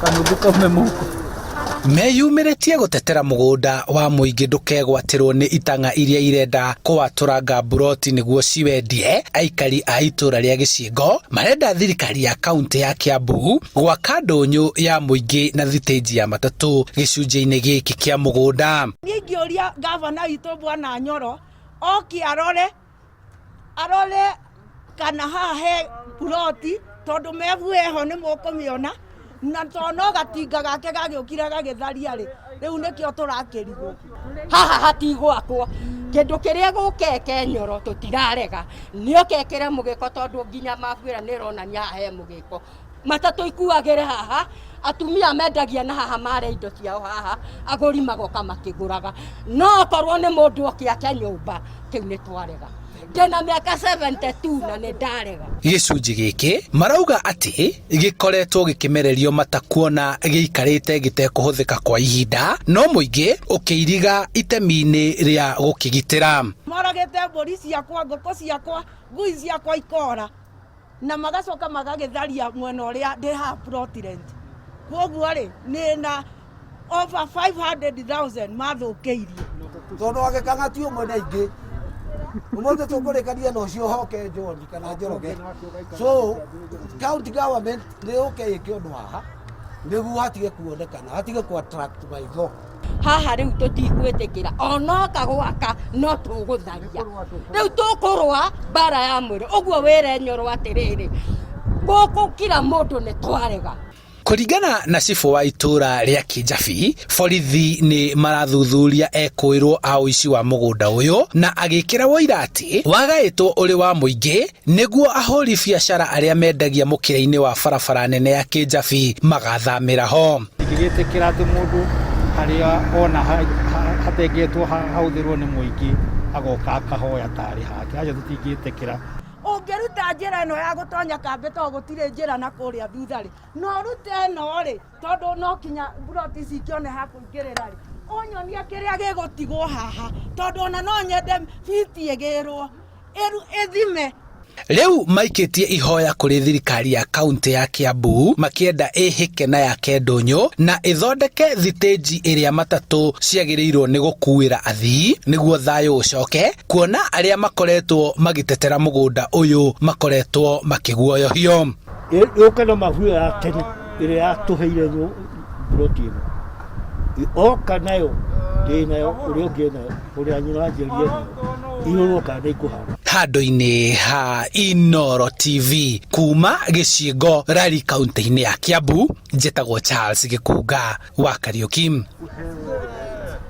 Kanuthu kaume mũhuko. Meyumĩrĩtie gũtetera mũgũnda wa mũingĩ ndũkegwatĩrwo nĩ itang'a iria irenda kũwatũranga mburoti nĩguo ciwendie. Aikari a itũra rĩa Gĩcingo marenda thirikari ya kaunti ya Kiambu gwaka ndũnyũ ya mũingĩ na thitĩnji ya matatũ gĩcunjĩ-inĩ gĩkĩ kĩa mũgũnda. Niĩ ingĩũria gavana witũ Bwana Nyoro oke arore arore kana haha he puroti tondũ mebu ĩho nĩ mũkũmĩona na tondũ no gatinga gake gagĩũkire gagĩtharia rĩ, rĩu nĩkĩo tũrakĩrigwo. Haha hatigwakwo kĩndũ kĩrĩa gũkeke Nyoro tũtirarega nĩ okekĩre mũgĩko tondũ nginya mabu ĩrĩa nĩ ĩronania haha he mũgĩko. Matatũ ikuagĩre haha, atumia mendagia na haha mare indo ciao haha, agũri magoka makĩgũraga. No okorwo nĩ mũndũ oke ake nyũmba, kĩu nĩ twarega. Ndĩna mĩaka 72 na nĩ ndarega. Gĩcunjĩ gĩkĩ marauga atĩ gĩkoretwo gĩkĩmererio mata kuona gĩikarĩte gĩtekũhũthĩka kwa ihinda, no mũingĩ ũkĩiriga itemi-inĩ rĩa gũkĩgitĩra. Moragĩte mbũri ciakwa, ngũkũ ciakwa, ngui ciakwa ikora na magacoka magagĩtharia mwena ũrĩa ndĩ haha plot rent. Koguo rĩ, nĩ na over 500,000 mathũkĩirie. Tondũ agĩkang'a ti ũmwe na ingĩ ũmũthĩ tũkũrĩkania na ũcio hoke John kana Njoroge, so county government nĩ yũke ĩke ũndũ haha nĩguo hatige kuonekana, hatige ku attract maitho. Haha rĩu tũtikwĩtĩkĩra onoka gwaka no tũgũtharia, rĩu tũkũrũa mbara ya mwĩrĩ. Ũguo wĩre Nyoro atĩrĩrĩ, gũkũ kila mũndũ nĩ twarega. Kũringana na cibũ wa itũra rĩa Kĩnjabi, borithi nĩ marathuthuria ekũĩrwo a ũici wa mũgũnda ũyũ, na agĩkĩra woira atĩ wagaĩtwo ũrĩ wa mũingĩ nĩguo ahũri biacara arĩa mendagia mũkĩra-inĩ wa barabara nene ya Kĩnjabi magathamĩra ho. Ndingĩgĩtĩkĩra atĩ mũndũ harĩa ona hatengetwo hahũthĩrwo nĩ mũingĩ agoka akahoya tarĩ hake, acio tũtingĩtĩkĩra. Ũngĩruta njĩra ĩno ya gũtonya kambĩ tondũ gũtirĩ njĩra na kũrĩa thutha rĩ, no ũrute ĩno rĩ, tondũ no kinya mburoti ici ikĩone ha kũingĩrĩra rĩ, ũnyonie kĩrĩa gĩgũtigwo haha, tondũ ona no nyende biti ĩgĩrwo ĩthime. Rĩu maikĩtie ihoya kũrĩ thirikari ya kaunti ya Kiambu makĩenda ĩhĩke na yake ndũnyũ na ĩthondeke thitĩnji ĩrĩa matatũ ciagĩrĩirwo nĩ gũkuĩra athii nĩguo thayũ ũcoke, kuona arĩa makoretwo magĩtetera mũgũnda ũyũ makoretwo makĩguoyohio. Yũke na mabu ĩyo ya tene ĩrĩa yatũheire mburoti ĩno, oka nayo ndĩ nayo, ũrĩa ũngĩ nayo, ũrĩa nyina wanjĩrire nayo, irorwo kana nĩ ikũhana. Handũ-inĩ ha Inooro TV kuma Gĩcingo Rari kaunti-inĩ ya Kiambu, njĩtagwo Charles Gĩkunga wa Kariũki.